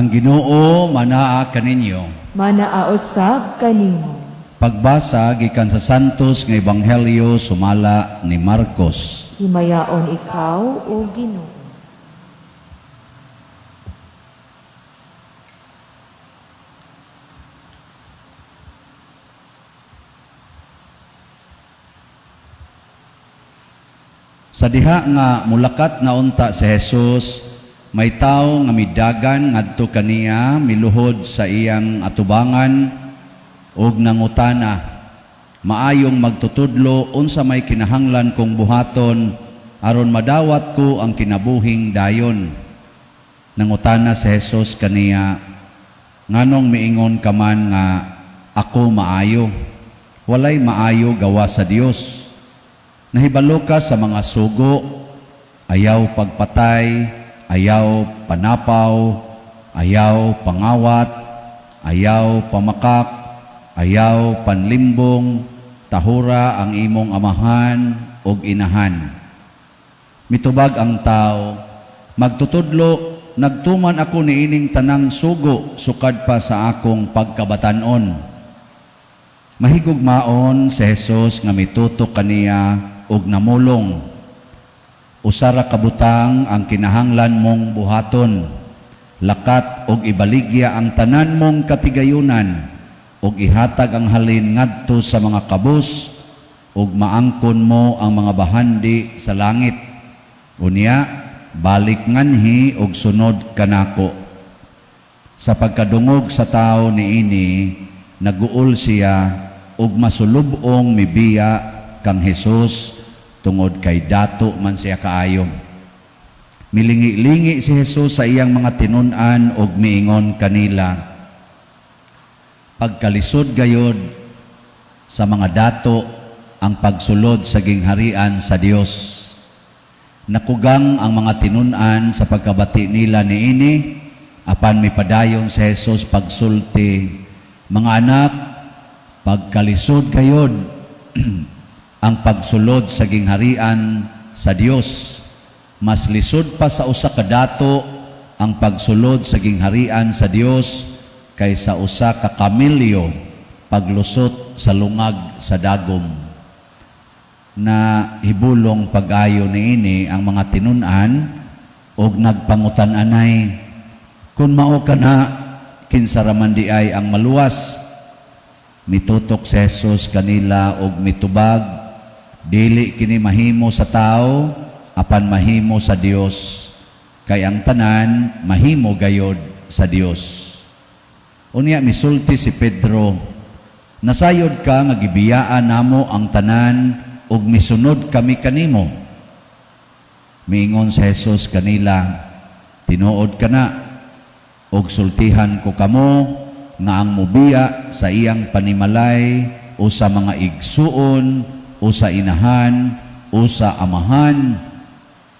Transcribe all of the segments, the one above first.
Ang Ginoo manaa kaninyo. Manaa usab kanimo. Pagbasa gikan sa Santos nga Ebanghelyo sumala ni Marcos. Himayaon ikaw, O Ginoo. Sa diha nga mulakat na unta si Jesus, may tawo nga midagan ngadto kaniya, miluhod sa iyang atubangan ug nangutana, "Maayong magtutudlo, unsa may kinahanglan kong buhaton aron madawat ko ang kinabuhing dayon?" Nangutana si Jesus kaniya, "Nganong miingon ka man nga ako maayo? Walay maayo gawa sa Dios. Nahibalo ka sa mga sugo: ayaw pagpatay, ayaw panapaw, ayaw pangawat, ayaw pamakak, ayaw panlimbong, tahura ang imong amahan ug inahan." Mitubag ang tao, "Magtutudlo, nagtuman ako niining tanang sugo sukad pa sa akong pagkabatanon." Mahigugmaon si Jesus nga mitutok kaniya ug namulong, "Usa ra ka butang ang kinahanglan mong buhaton. Lakat og ibaligya ang tanan mong katigayunan ug ihatag ang halin ngadto sa mga kabus ug maangkon mo ang mga bahandi sa langit. Unya, balik nganhi ug sunod kanako." Sa pagkadungog sa tao niini, naguol siya ug masulub-ong mibiya kang Jesus tungod kay dato man siya kaayo. Milingi-lingi si Jesus sa iyang mga tinun-an ug miingon kanila, "Pagkalisod gayod sa mga dato ang pagsulod sa gingharian sa Dios." Nakugang ang mga tinun-an sa pagkabati nila niini, apan mipadayon si Jesus pagsulti, "Mga anak, pagkalisod gayod ang pagsulod sa gingharian sa Dios. Mas lisod pa sa usa ka dato ang pagsulod sa gingharian sa Dios kaysa usa ka kamelyo paglusot sa lungag sa dagom." Na hibulong pag-ayo niini ang mga tinun-an og nagpangutan-anay, "Kung mao kana, kinsa ra man diay ang maluwas?" Mitutok si Jesus kanila og mitubag, "Dili kini mahimo sa tao, apan mahimo sa Dios, kay ang tanan mahimo gayod sa Dios." Unya misulti si Pedro, "Nasayod ka nga gibiyaan namo ang tanan ug misunod kami kanimo." Miingon si Jesus kanila, "Tinuod kana, ug sultihan ko kamo nga ang mubiya sa iyang panimalay o sa mga igsuon o sa inahan o sa amahan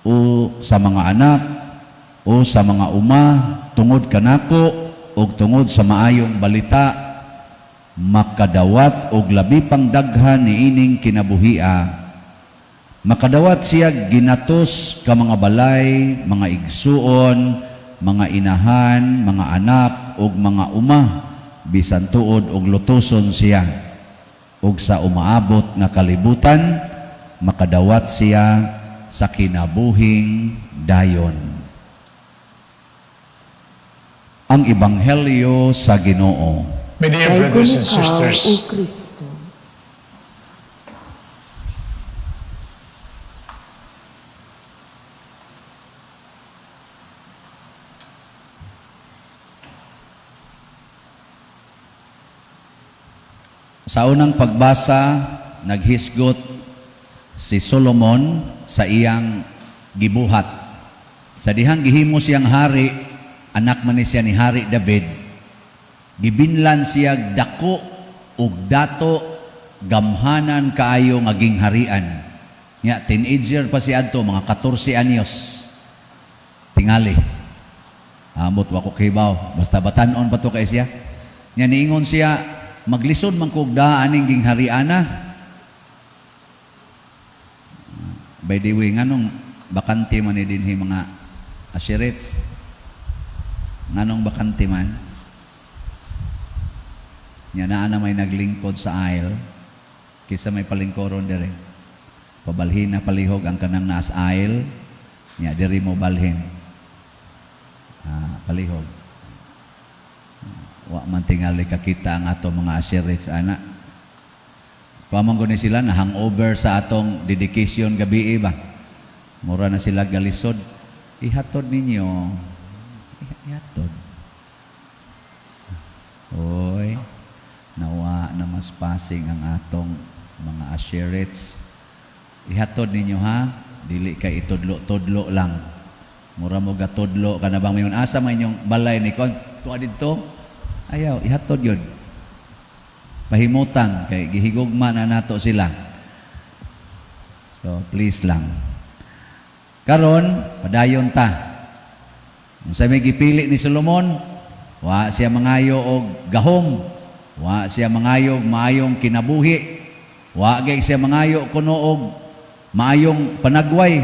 o sa mga anak o sa mga uma tungod kanako ug tungod sa maayong balita, makadawat og labi pang daghan niining kinabuhia. Makadawat siya ginatos ka mga balay, mga igsuon, mga inahan, mga anak ug mga uma, bisan tuod og lutuson siya. Ug sa umaabot nga kalibutan, makadawat siya sa kinabuhing dayon." Ang Ebanghelyo sa Ginoo. My dear Daygon brothers and ikaw, sisters, O Kristo. Sa unang pagbasa, naghisgot si Solomon sa iyang gibuhat. Sa dihang gihimo siyang hari, anak man ni siya ni Hari David, gibinlan siya dako ug dato, gamhanan kaayo nga gingharian. Nya teenager pa siya adto, mga 14 anyos. Tingali. Amot wa ko kibaw, basta batan-on pa to kay siya. Nya niingon siya, "Maglisod man kog daan aning ginghariana." By the way, nganong bakante man ni dinhi mga usherates? Nganong bakante man? Nya naa na may naglingkod sa aisle kisa may palingkoron dire. Pabalhin na palihog ang kanang naas aisle, nya diri mo balhin. Ah, palihog. Wa man tingali kakita ang ato mga usherates ana. Pamang ni sila na hangover sa atong dedication gabi ba. Mura na sila galisod. Ihatod ninyo. Ihatod. Oy, nawa na mas passing ang atong mga usherates. Ihatod ninyo ha. Dili kay itudlo-tudlo lang. Mura mo gatudlo ka na bang mayon asa man inyong balay ni kon tuwa didto. Ayaw, ihatod yun. Pahimutan kay gihigugma na nato sila. So please lang. Karon, padayon ta. Unsa may gipili ni Solomon? Wa siya mangayo og gahom. Wa siya mangayo og maayong kinabuhi. Wa gyud siya mangayo kuno og maayong panagway.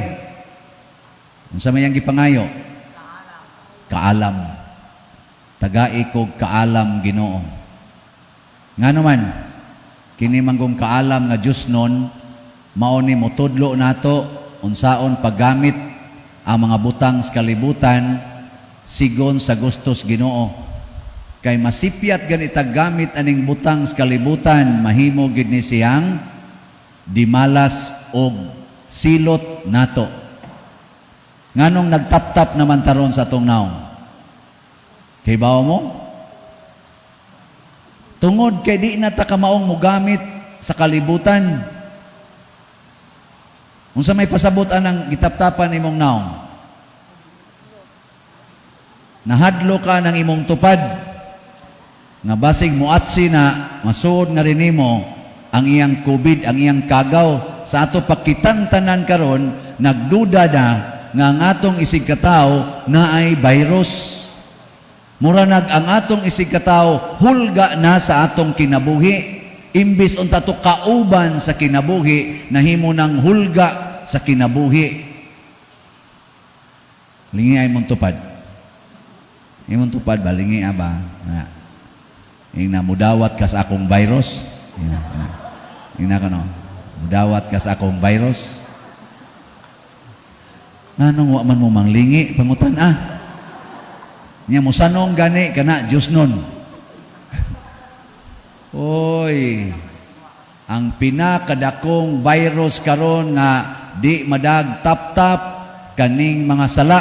Unsa may iyang gipangayo? Kaalam. Tagai kog kaalam, Ginoo. Ngano man, kini manggong kaalam nga Diyos nun, mao ni motudlo nato unsaon paggamit ang mga butang sa kalibutan sigon sa gustos Ginoo. Kay masipyat ganita gamit aning butang sa kalibutan, mahimo gid ni siyang dimalas og silot nato. Nganong nagtap-tap naman taron sa atong naong? Kay bawo mo? Tungod kay di na ta kamaong mogamit sa kalibutan. Unsa may pasabot anang gitaptapan imong naong? Nahadlo ka ng imong tupad nga basig muatsi na masuod na rin nimo ang iyang COVID, ang iyang kagaw. Sa ato pakitantanan karon, nagduda na nga ang atong isig katawo naay virus. Mura nag ang atong isig katawo hulga na sa atong kinabuhi. Imbis unta to kauban sa kinabuhi, nahimo ng hulga sa kinabuhi. Lingi ay mong tupad. Imong tupad ba? Lingi ba? Na. Ingna, mudawat ka sa akong virus. Ingna, ingna. Ingna ka no? Mudawat ka sa akong virus. Nganong wa man mo manglingi, pangutan ah. Nya musanong gani kana Diyos nun. Oy, ang pinakadakong virus karon nga di madag tap-tap kaning mga sala.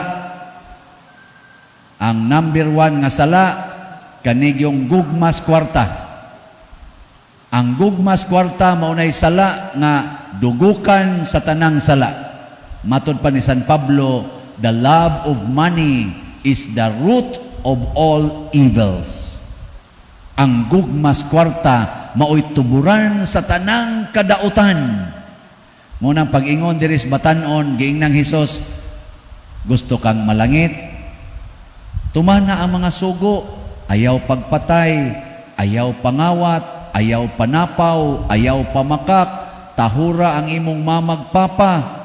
Ang number one nga sala kanig yung gugmas kwarta. Ang gugmas kwarta maunay sala nga dugukan sa tanang sala. Matod pa ni San Pablo, "The love of money is the root of all evils." Ang gugmas kwarta maoy tuburan sa tanang kadautan. Munang pag-ingon diris batanon, giingnang Hesus, "Gusto kang malangit, tumana ang mga sugo, ayaw pagpatay, ayaw pangawat, ayaw panapaw, ayaw pamakak, tahura ang imong mamagpapa."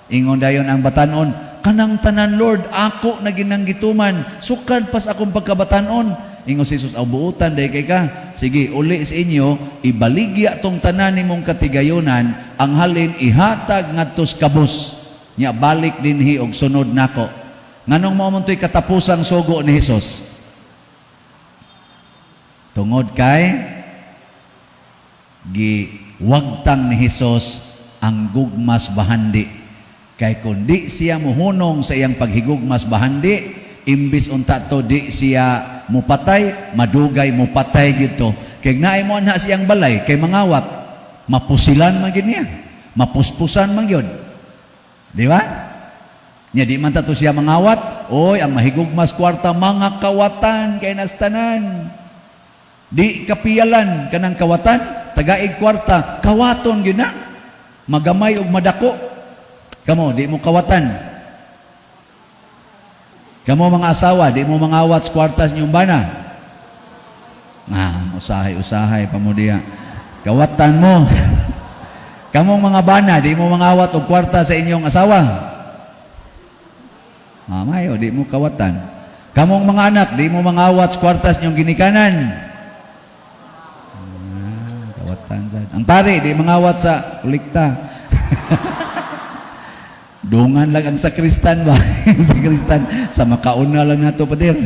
Ingon dayon ang batanon, "Kanang tanan, Lord, ako na ginang gituman, sukad pas akong pagkabatanon." Ingon si Jesus, "Aw buutan day kay ka. Sige, uli sa inyo, ibaligya tong tanan nimong katigayonan, ang halin ihatag ngadto sa kabus. Nya balik dinhi og sunod nako." Nganong mao man to'y katapusang sugo ni Hesus? Tungod kay giwagtang ni Hesus ang gugmas bahandi. Kay kung di siya muhunong sa iyang paghigugmas bahandi, imbis unta to di siya mupatay, madugay mupatay gito. Kay naay mo anha siyang balay, kay mangawat, mapusilan man gyud niya. Mapuspusan man gyud. Di ba? Nya di man ta to siya mangawat, oy, ang mahigugmas kwarta mga kawatan kay nastanan. Di kapiyalan kanang kawatan, tagaig kwarta, kawaton gyud na. Magamay og madako. Kamo, di mo kawatan. Kamo mga asawa, di mo mangawat sa kwarta sa inyong bana. Ah, usahay-usahay pa mo diya. Kawatan mo. Kamong mga bana, di mo mangawat og kwarta sa inyong asawa. Ah, mayo, di mo kawatan. Kamong mga anak, di mo mangawat sa kwartas inyong ginikanan. Ah, kawatan sa. Ang pare, di mangawat sa kolekta. Dungan lang ang sakristan ba? Sakristan sa makauna lang nato, pader.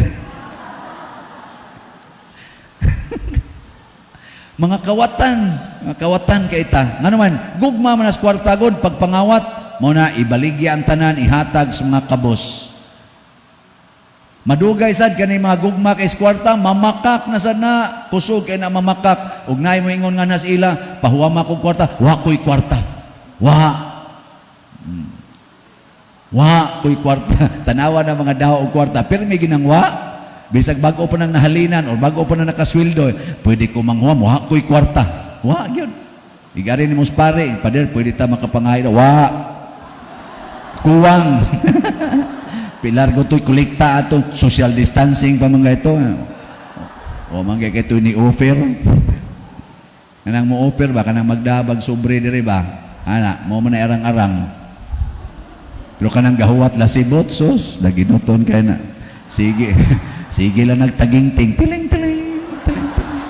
Mga kawatan kay ta. Ngano man, gugma man as kwarta god pagpangawat, mao na ibaligya ang tanan, ihatag sa mga kabos. Madugay sad kani mga gugma kay kwarta, mamakak na sad na, kusog kay na mamakak. Ug naay mo ingon nga nas ila, pahuwama kog kwarta, wa ko'y kwarta. Wa. Wa ko'y kwarta. Tanawa na mga daw og kwarta. Pero may ginang wa. Bisag bago pa nang nahalinan or bago pa nang nakasweldo, pwede ko manghuam, wa ko'y kwarta. Wa gyud. Igari ni mos pare, pader, pwede ta makapangayo. Wa. Kuwang. Pilar ko to'y kolekta ato, social distancing pa mga ito. O man kay ito ni offer. Kanang mo offer ba, kanang magdabag sobre diri ba? Ana, mo man na arang-arang. Pero kanang gahuwat lasibot, sus, laginuton kay na. Sige, sige lang nagtagingting. Tiling, tiling, tiling, tiling,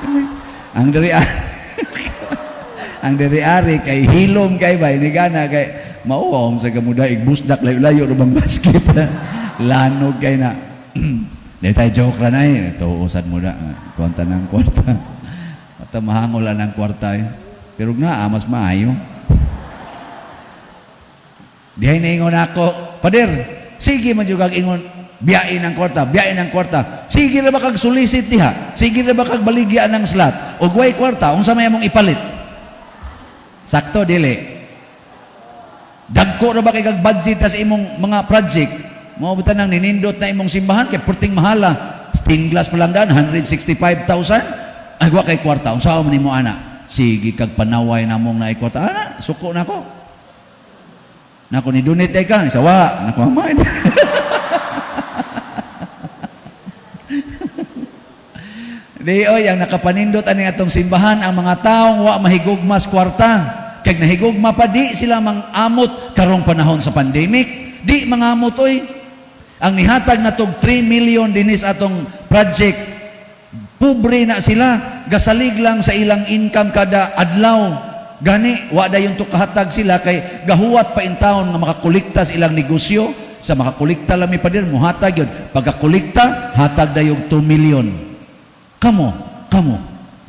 tiling. Ang diri-ari kay hilom kay ba, inigana kay mauwaw sa gamuda, igbusdak layo-layo ro bang basket. Lanog kay na. Di tayo joke ra na eh. Ito, usad mo na. Kuwanta ng kwarta. At mahangol ang kwarta eh. Pero nga, mas maayo. Dihay na ingon ako, "Pader, sige man jud kag ingon, biyain ang kwarta, biyain ang kwarta. Sige ra ba kag solicit diha? Sige ra ba kag baligya ng slot? Og way kwarta, unsa may among ipalit?" Sakto dili? Dagko ra ba kay kag budget sa imong mga project? Mao ba nang ninindot na imong simbahan kay perting mahala. Stained glass pa lang daan 165,000. Ay, wa kay kwarta, unsa man nimo ana? Sige kag panaway namong naay kwarta. Ana, suko na ko. Nako ni donate ay ka, sa wa, nako amay. Di oy, ang nakapanindot ani atong simbahan ang mga taong wa mahigugmas kwarta. Kag nahigugma pa, di sila mang-amot karong panahon sa pandemic. Di mangamot oy. Ang nihatag na tog 3 million dinis atong project, pobre na sila, gasalig lang sa ilang income kada adlaw. Gani, wa dayon to kahatag sila kay gahuwat pa in town nga makakolekta sa ilang negosyo. Sa makakolekta lang mi, pader, muhatag yun. Pagkakolekta, hatag dayog 2 million. Kamo, kamo,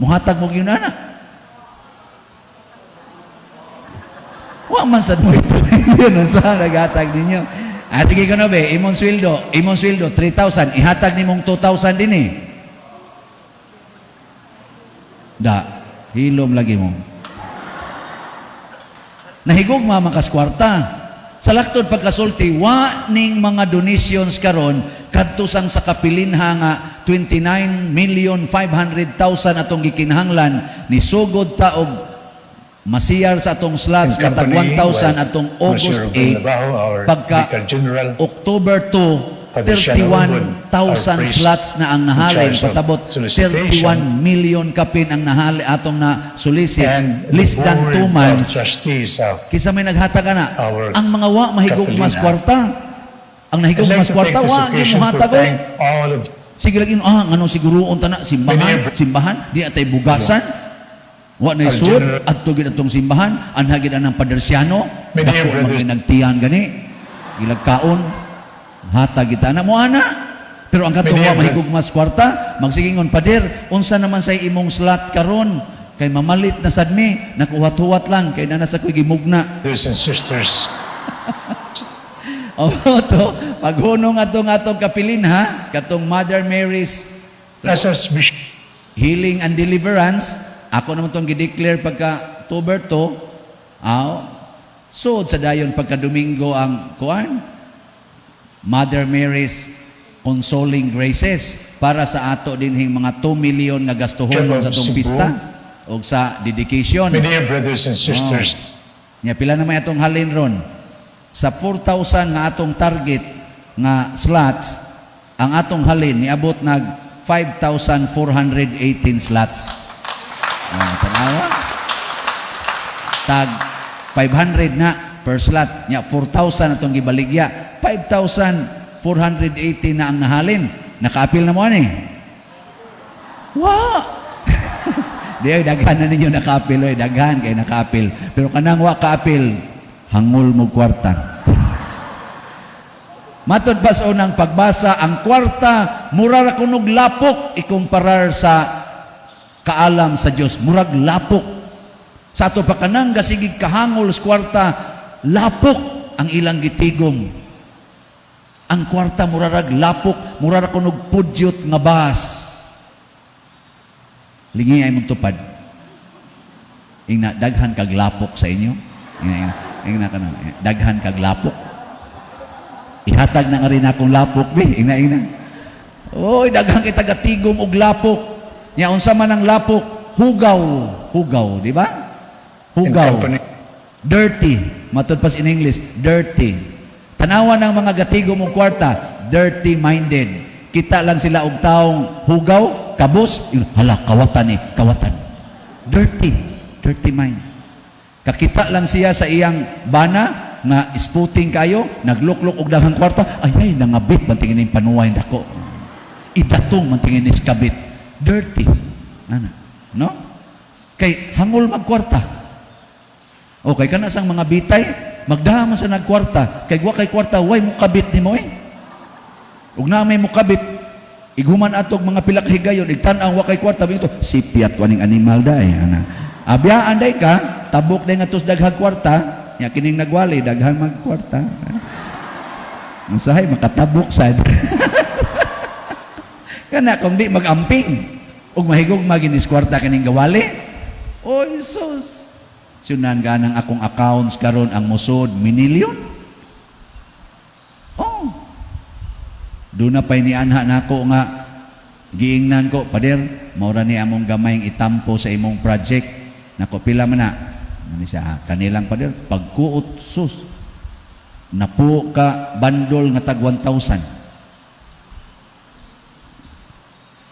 muhatag mo yun ana. Wa man sad mo ito. Yun ang sa naghatag ninyo. Ah, sige ko na be, imong sweldo 3,000, ihatag nimong 2,000 din eh. Da, hilom lagi mo. Nahigugma man kas kwarta. Sa laktod pagkasulti, wa ning mga donations karon kadto sang sa kapilinha nga 29,500,000 atong gikinahanglan, ni sugod ta og masiyar sa atong slots In katag company 1,000 with atong August Monsieur 8, Navarro, our pagka Vicar General, October 2, Father Siano Ubod, our 31,000 priest slots na ang nahalin, in charge of pasabot solicitation, 31 million kapin ang nahali atong na solicit and the less than board 2 of months. trustees of Kisa may naghatag na our ang mga wa mahigugmas Kapilina. kwarta. Ang I'd like nahigugmas to take kwarta, this wa gyud occasion to muhatag oy. thank all of Sige lagi, ngano siguro unta na simbahan, simbahan di atay bugasan. Wa nay Our sud General- adto gid atong simbahan, anha gid anang padersyano, My dear dako man brothers- gyud nagtiyan gani. Gilagkaon hatag kita na mo ana. Pero ang katong My dear wa mahigugmas kwarta, magsigingon, "Pader, unsa naman say imong slot karon? Kay mamalit na sad mi, nakuwat-huwat lang kay nana sa ko'y gimugna." Brothers and sisters, O to, paghunong atong atong kapilin ha, katong Mother Mary's let us be Healing and Deliverance, ako naman itong gideclare pagka October 2, aw, sud sa dayon pagka Domingo ang kuan, Mother Mary's Consoling Graces para sa ato dinhing mga 2 million nga gastuhonon sa atong Cebu. pista o sa dedication. My dear brothers and sisters, Nya pila na may atong halin ron? Sa 4,000 nga atong target nga slots, ang atong halin niabot nag 5,418 slots. Ah, tanawa. Tag 500 na per slot. Nya 4,000 atong gibaligya. 5,418 480 na ang nahalin. Nakaapil na mo ani? Wa! Di ay daghan na ninyo nakaapil oy, daghan kay nakaapil. Pero kanang wa kaapil, hangol mo kwarta. Matod pa sa unang pagbasa, ang kwarta mura ra kunog lapok ikumparar sa kaalam sa Dios, murag lapok. Sa ato pa kanang gasigig kahangol sa kwarta, lapok ang ilang gitigom. Ang kwarta murarag lapok, mura ra kunog pudyot nga bas. Lingi ay mong tupad. Ingna, daghan kag lapok sa inyo. Ingna, ingna, ingna ka na. Daghan kag lapok. Ihatag na nga rin akong lapok, bi. Ingna, ingna. Oy, daghan kita gatigom og lapok. Nya unsa man ang lapok? Hugaw, hugaw, di ba? In Hugaw. company. Dirty. Matod pas in English, dirty. Tanawan ng mga gatigom og kwarta, dirty minded. Kita lang sila og taong hugaw, kabos, yun, hala, kawatan eh, kawatan. Dirty, dirty mind. Kakita lang siya sa iyang bana nga isputing kayo, nagluklok og daghang kwarta, ay ay nangabit man tingin ning panuway dako. Idatong man tingin ni kabit. Dirty. Ana, no? Kay hangol magkwarta. Okay kana sang mga bitay, magdaha man sa nagkwarta, kay wa kay kwarta, way mo kabit nimo eh. Ug na may mukabit, iguman atog mga pila ka higayon, igtan-aw wa kay kwarta, ito, sipiat ko aning animal day, ana. Abiyaan day ka, tabok day nga tos daghang kwarta, nya kining nagwali, daghang magkwarta. Usahay makatabok sad. Kana kung di magamping ug mahigog maginis kwarta kining gawali. Oy sus. Sunan ganang akong accounts karon ang musod minilyon. Oh. Doon na pa'y nianha nako nga giingnan ko, "Pader, maura ni among gamayng itampo sa imong project." Nako, "Pila man na?" Ani siya, "Ah, kanilang pader, pagkuot sus. Napo ka bandol nga tag 1,000."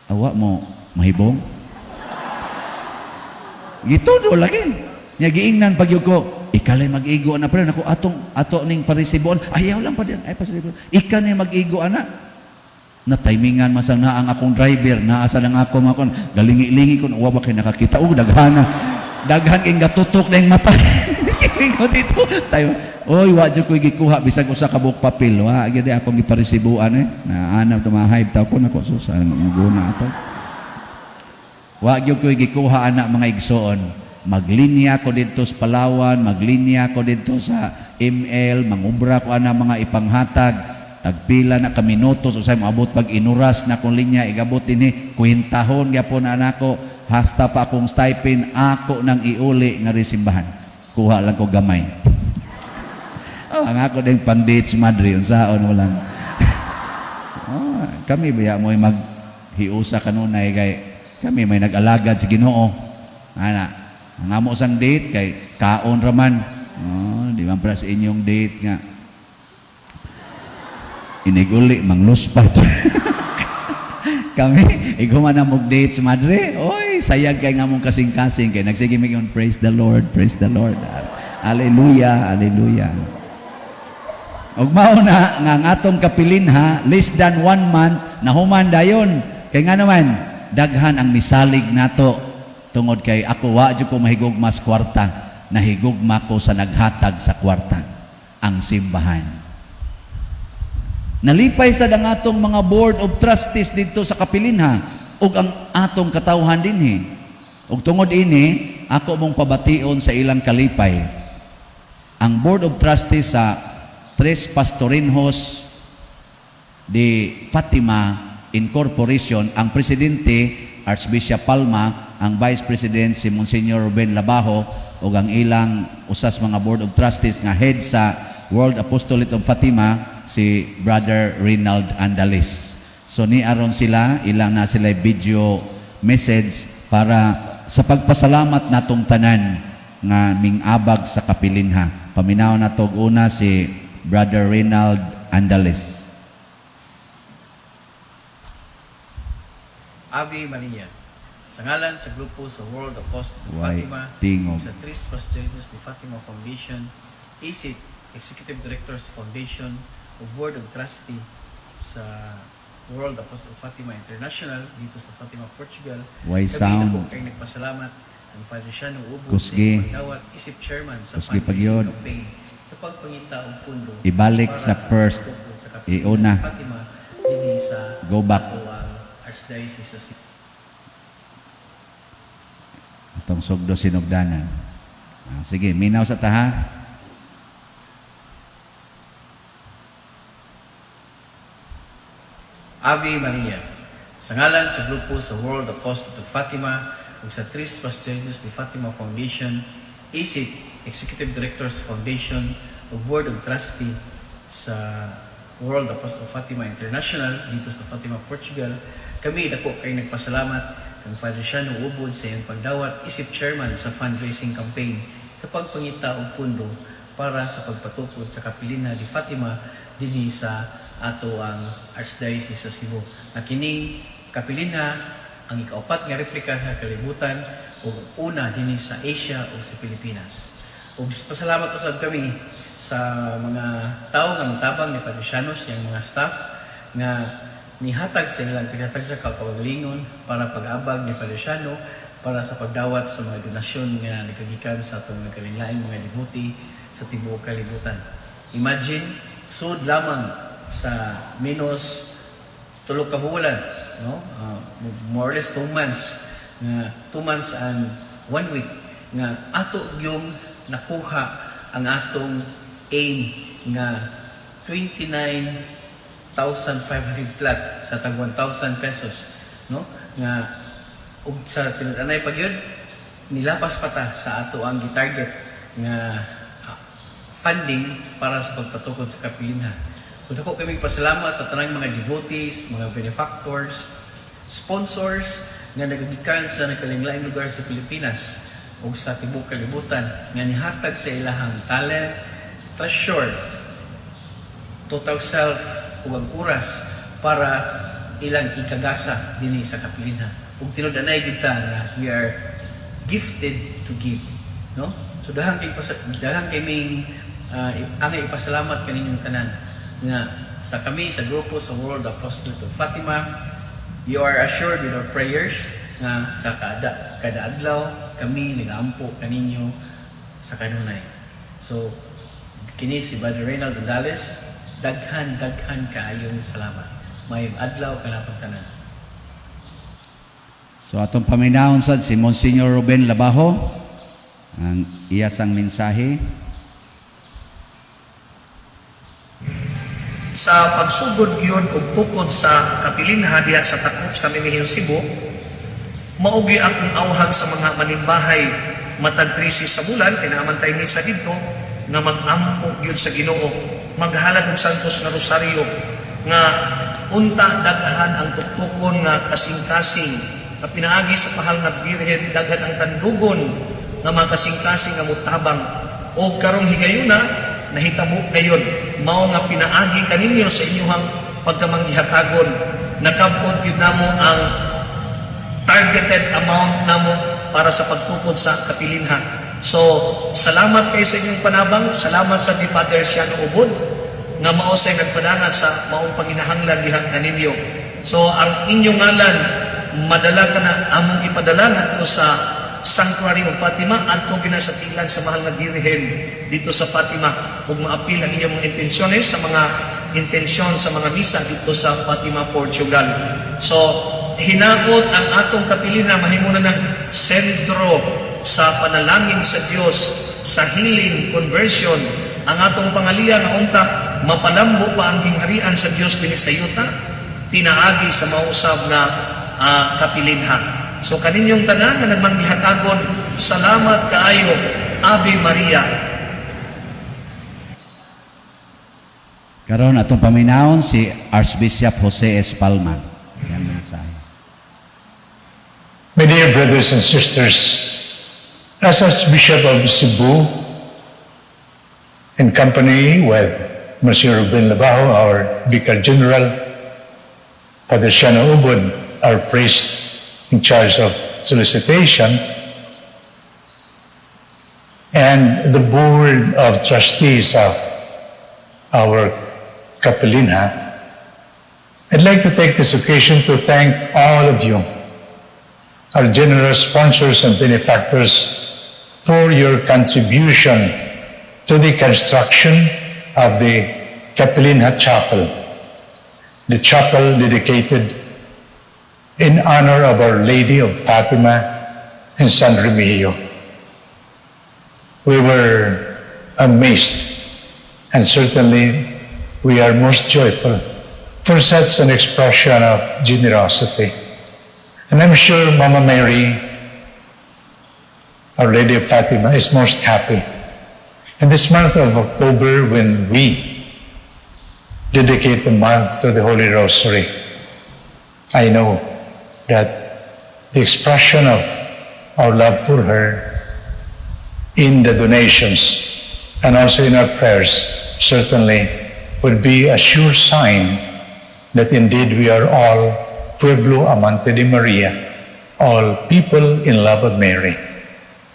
Awa mo mahibong. Gitudo lagi. Nya giingnan pag ko, "Ikalay mag-igo ana pre." Nako, atong ato ning paresiboon. "Ayaw lang pa din." Ay pasibon. "Ika ni mag-igo ana." Na timingan man na ang akong driver, naa sa lang ako mga kon, galingi-lingi ko, wa ba kay nakakita og daghana. Daghan kay gatutok na yung mata. Ingon dito. Tayo, oy, wa jud ko'y gikuha bisag usa ka buok papel. Wa gyud akong giparesibuan eh. Na anam tumahayb ta ko nako sus, guna ato. Wa gyud ko'y gikuha ana, mga igsoon. Maglinya ko didto sa Palawan, maglinya ko didto sa ML, mangubra ko ana mga ipanghatag. Tagpila na ka minutos usay moabot pag inuras na akong linya igabot dinhi, kwentahon gyapon na nako hasta pa akong stipend ako nang iuli nga simbahan. Kuha lang ko gamay. Oh, ang ako din pang dates madre unsaon mo lang. Oh, kami baya mo'y maghiusa kanunay kay kami may nag-alagad sa Ginoo. Ana, ang amo sang date kay kaon raman. Oh, di man para sa inyong date nga iniguli mangluspad. Kami iguman na mog date sa madre. Oy, sayag kay nga mong kasing-kasing kay nagsige mig "Praise the Lord, praise the Lord. Hallelujah, hallelujah." Ug mao na nga ang atong kapilinha, less than one month nahuman dayon. Kay nga naman daghan ang misalig nato tungod kay ako wa jud ko mahigugma sa kwarta, nahigugma ko sa naghatag sa kwarta, ang simbahan. Nalipay sa ang atong mga board of trustees dito sa kapilinha ug ang atong katawhan dinhi. Ug tungod ini, ako mong pabation sa ilang kalipay. Ang board of trustees sa Tres Pastorinhos de Fatima Incorporation, ang presidente Archbishop Palma, ang vice president si Monsignor Ruben Labajo ug ang ilang usas mga board of trustees nga head sa World Apostolate of Fatima si Brother Reynald Andales. So ni aron sila, ilang na sila video message para sa pagpasalamat natong tanan nga mingabag sa kapilinha. Paminaw na og una si Brother Reynald Andales. Ave Maria. Sa ngalan sa grupo sa World Apostle of Way Fatima, tingog. sa Tres Pastorinos de Fatima Foundation, ISIT, Executive Director sa Foundation, ug Board of Trustee, sa World Apostle Fatima International dito sa Fatima, Portugal. Way Kami sound. dako kay nagpasalamat ang Padre Siano Ubod Kusgi. sa pagdawat isip chairman sa Kusgi fundraising pagyud. campaign sa pagpangita og pundo Ibalik para sa first. pagtukod sa Kapilina Iuna. Fatima dinhi sa Go back. atoang Archdiocese sa Cebu. Atong Sogdo Sinugdanan. Ah, sige, minaw sa taha. Ave Maria. Sa ngalan sa grupo sa World Apostle of Fatima ug sa Tres Pastores de Fatima Foundation, isip Executive Director sa Foundation ug Board of Trustee sa World Apostle of Fatima International dito sa Fatima, Portugal, kami dako kay nagpasalamat kang Father Siano Ubod sa iyang pagdawat isip chairman sa fundraising campaign sa pagpangita og pundo para sa pagpatukod sa Kapilina di Fatima dinhi sa ato ang Archdiocese sa Cebu. Na kining Kapilina ang ikaupat nga replika sa kalibutan ug una dinhi sa Asia ug sa Pilipinas. Ug pasalamat usab kami sa mga tawo nga mitabang ni Padre Siano, siyang mga staff nga nihatag sa ilang paghatag sa kaugalingon para pag-abag ni Padre Siano para sa pagdawat sa mga donasyon nga nagagikan sa atong nagkalinlaing mga devotee sa tibuok kalibutan. Imagine, sud lamang sa minus 3 ka bulan, no? More or less 2 months, nga 2 months and 1 week nga ato yung nakuha ang atong aim nga 29,500 slot sa tag 1,000 pesos, no? Nga ug sa tinud-anay pa gyud nilapas pa ta sa ato ang gitarget nga funding para sa pagpatukod sa Kapilinha. So dako kami pasalamat sa tanang mga devotees, mga benefactors, sponsors nga nagagikan sa nagkalinglaing lugar sa Pilipinas ug sa tibuok kalibutan nga nihatag sa ilahang talent, treasure, total self ug ang oras para ilang ikagasa dinhi sa Kapilinha. Ug tinud-anay gyud ta nga we are gifted to give, no? So daghan kay ming angay ipasalamat kaninyong tanan nga sa kami sa grupo sa World Apostolate of Fatima, you are assured with our prayers nga sa kada kada adlaw kami nagaampo kaninyo sa kanunay. So kini si Brother Reynald Undales, daghan daghan kaayong salamat. Maayong adlaw kanatong tanan. So atong paminahon sad si Monsignor Ruben Labajo ang iya sang mensahe. Sa pagsugod gyud og tukod sa kapilinha diha sa takop sa Mimihil Cebu, mao gyud akong awhag sa mga manimbahay matag 13 sa bulan kay naa man tay misa didto, nga mag-ampo gyud sa Ginoo, maghalad og Santos nga Rosaryo, nga unta daghan ang tuktukon nga kasing-kasing nga pinaagi sa Mahal nga Birhen, daghan ang tandugon nga mga kasing-kasing nga mutabang. O karong higayuna nahitabo gayon mao nga pinaagi kaninyo sa inyong pagkamanggihatagon, nakab-ot gyud namo ang targeted amount namo para sa pagtukod sa kapilinha. So, salamat kay sa inyong panabang, salamat sa ni Father Siano Ubod nga mao say nagpadangat sa maong panginahanglan diha kaninyo. So, ang inyong ngalan madala ka na among ipadala ngadto sa Sanctuary of Fatima, adto gina sa tilan sa Mahal nga Birhen dito sa Fatima, ug maapil ang inyong mga intensyones sa mga intensyon sa mga misa dito sa Fatima, Portugal. So, hinaot ang atong kapilina mahimo na ng sentro sa panalangin sa Dios, sa healing, conversion, ang atong pangaliya nga unta mapalambo pa ang gingharian sa Dios dinhi sa yuta pinaagi sa mausab nga kapilinha. So kaninyong tanan nga nagmanggihatagon, salamat kaayo. Ave Maria. Karon atong paminahon si Archbishop Jose S. Palma. Yan mensahe. My dear brothers and sisters, as Archbishop of Cebu, in company with Monsignor Ruben Labajo, our Vicar General, Father Siano Ubod, our priest in charge of solicitation, and the board of trustees of our Kapilinha, I'd like to take this occasion to thank all of you, our generous sponsors and benefactors, for your contribution to the construction of the Capelinha Chapel, the chapel dedicated in honor of Our Lady of Fatima in San Remigio. We were amazed, and certainly we are most joyful for such an expression of generosity. And I'm sure Mama Mary, Our Lady of Fatima, is most happy. In this month of October, when we dedicate the month to the Holy Rosary, I know that the expression of our love for her in the donations and also in our prayers certainly would be a sure sign that indeed we are all Pueblo Amante de Maria, all people in love of Mary.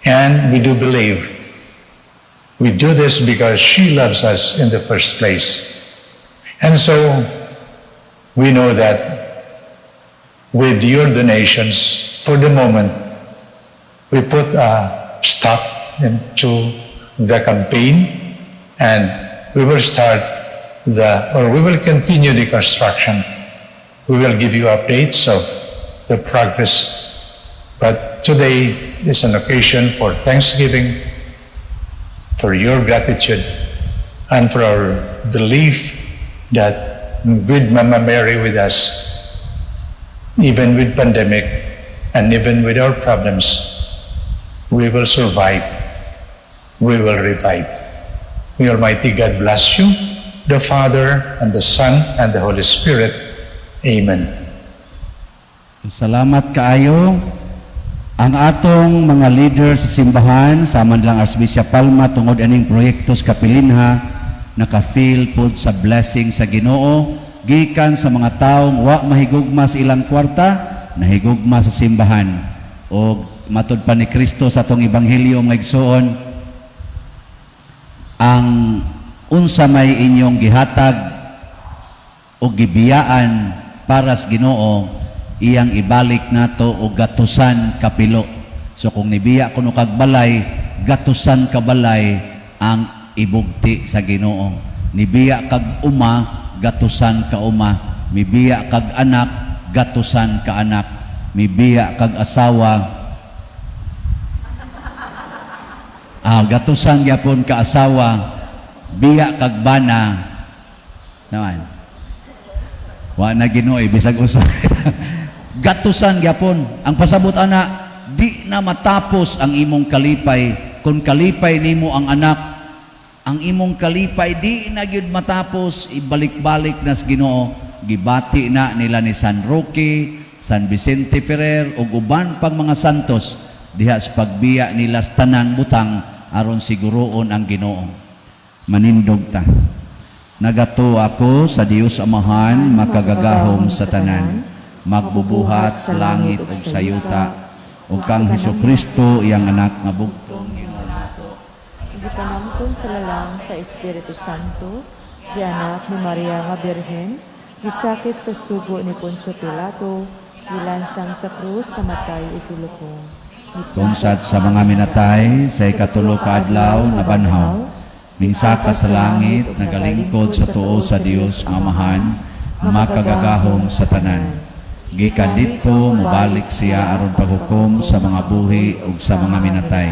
And we do believe we do this because she loves us in the first place. And so we know that with your donations, for the moment, we put a stop into the campaign, and we will start the, or we will continue the construction. We will give you updates of the progress. But today is an occasion for thanksgiving, for your gratitude, and for our belief that with Mama Mary with us, even with pandemic and even with our problems, we will survive. We will revive. May Almighty God bless you, the Father, and the Son, and the Holy Spirit. Amen. Salamat kaayo. Ang atong mga leader sa simbahan sa Manlang Archbishop Palma, tungod aning proyekto sa Kapilinha, naka-feel pod sa blessing sa Ginoo gikan sa mga taong wa mahigugma sa ilang kwarta, nahigugma sa simbahan. O matud pa ni Kristo sa atong ebanghelyo, mga igsoon, ang unsa may inyong gihatag o gibiyaan para sa Ginoo, iyang ibalik nato og gatusan kapilo. So kung nibiya kuno kag balay, gatusan ka balay ang ibugti sa Ginoo. Nibiya kag uma, gatusan ka uma. Mibiya kag anak, gatusan ka anak. Mibiya kag asawa, gatusan gyapon ka asawa. Biya kag bana naman, wa na Ginoo bisag usa, gatusan gyapon. Ang pasabot ana, di na matapos ang imong kalipay. Kung kalipay nimo ang anak, ang imong kalipay di na gyud matapos, ibalik-balik na sa Ginoo. Gibati na nila ni San Roque, San Vicente Ferrer ug uban pang mga santos diha sa pagbiya nila sa tanang butang aron siguroon ang Ginoo. Manindog ta. Nagatuo ako sa Dios Amahan, makagagahom sa tanan, magbubuhat sa langit ug sa yuta, ug kang Hesukristo, iyang anak nga bugtong. Gipanangkon sa lalang sa Espiritu Santo, gianak ni Maria nga Birhen, gisakit sa sugo ni Poncio Pilato, gilansang sa krus, namatay ug gilubong. Tungsad sa mga minatay, sa ikatulo ka adlaw nabanhaw, mingsaka sa langit, nagalingkod sa tuo sa Dios nga Amahan, makagagahom sa tanan. Gikan didto mobalik siya aron paghukom sa mga buhi ug sa mga minatay.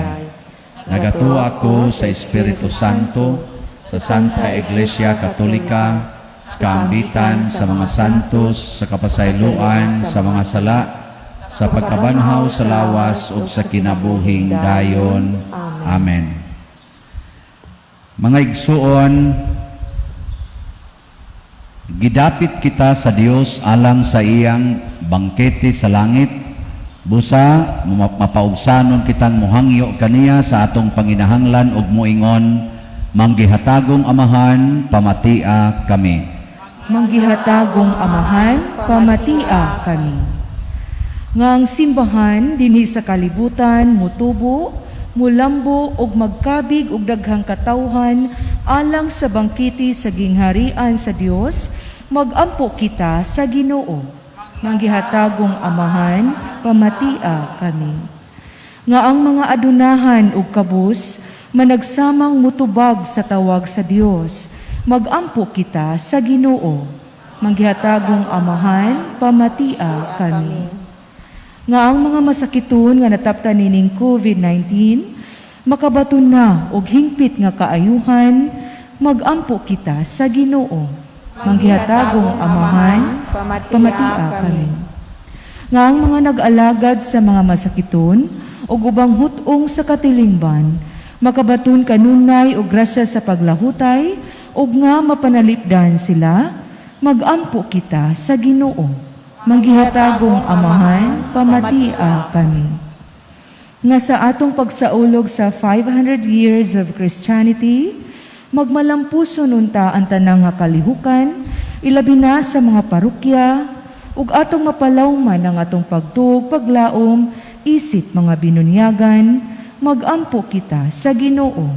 Nagatuo ako sa Espiritu Santo, sa Santa Iglesia Katolika, sa kaambitan sa mga santos, sa kapasayloan sa mga sala, sa pagkabanhaw sa lawas ug sa kinabuhing dayon. Amen. Mga igsuon, gidapit kita sa Dios alang sa iyang bangkete sa langit. Busa mapaubsanon kitang muhangyo kaniya sa atong panginahanglan ug muingon, "Manggihatagong Amahan, pamatia kami." Manggihatagong Amahan, pamatia kami. Nga ang simbahan dinhi sa kalibutan mutubo, mulambo ug magkabig og daghang katawhan alang sa bangkete sa gingharian sa Dios. magampo kita sa Ginoo. Manggihatagong Amahan, pamatia kami. Nga ang mga adunahan ug kabus managsamang mutubag sa tawag sa Dios, magampo kita sa Ginoo. Manggihatagong Amahan, pamatia kami. Nga ang mga masakiton nga nataptan nining COVID-19 makabaton na og hingpit nga kaayuhan, magampo kita sa Ginoo. Manggihatagong Amahan, pamatia kami. Nga ang mga nag-alagad sa mga masakiton ug ubang hut-ong sa katilingban makabaton kanunay og grasya sa paglahutay ug nga mapanalipdan sila, magampo kita sa Ginoo. Manggihatagong Amahan, pamatia kami. Nga sa atong pagsaulog sa 500 years of Christianity, magmalampuson unta ang tanang nga kalihukan, ilabi na sa mga parokya, ug atong mapalawman ang atong pagtuo, paglaom, isip mga binunyagan, magampo kita sa Ginoo.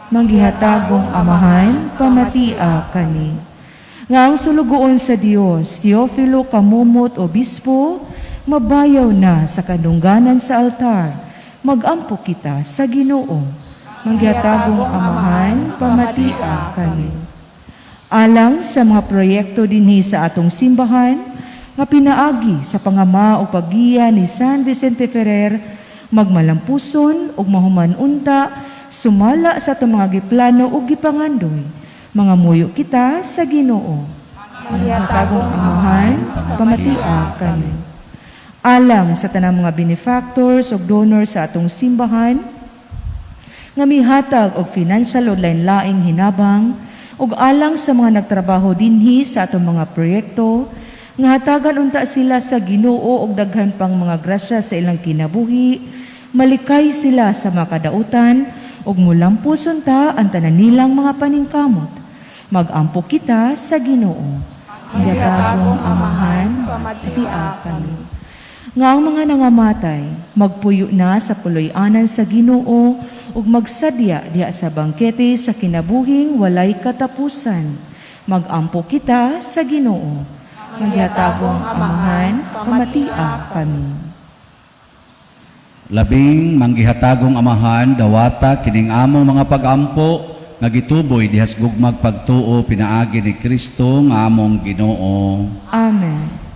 Manggihatagong Amahan, pamatia kami. Nga ang sulugoon sa Dios, Teofilo Camomot Obispo, mabayaw na sa kadungganan sa altar, magampo kita sa Ginoo. Manggihatagong Amahan, pamatia kami. Alang sa mga proyekto dinhi sa atong simbahan, nga pinaagi sa pangama o paggiya ni San Vicente Ferrer, magmalampuson ug mahuman unta sumala sa atong mga giplano ug gipangandoy. Mangamuyo kita sa Ginoo. Manggihatagong Amahan, pamatia kami. Alang sa tanang mga benefactors ug donors sa atong simbahan, nga mihatag og financial o lain-laing hinabang, ug alang sa mga nagtrabaho dinhi sa atong mga proyekto, nga hatagan unta sila sa Ginoo og daghan pang mga grasya sa ilang kinabuhi, malikay sila sa mga kadautan ug mulampos unta ang tanan nilang mga paningkamot. Magampo kita sa Ginoo. Manggihatagong Amahan, pamatia kami. Nga ang mga nangamatay, magpuyo na sa puloy-anan sa Ginoo ug magsadya diha sa bangkete sa kinabuhing walay katapusan. Magampo kita sa Ginoo. Manggihatagong Amahan, pamatia kami. Labing manggihatagong Amahan, dawata kining among mga pagampo nga gituboy dihas gugmag pagtuo pinaagi ni Kristo nga among Ginoo. Amen.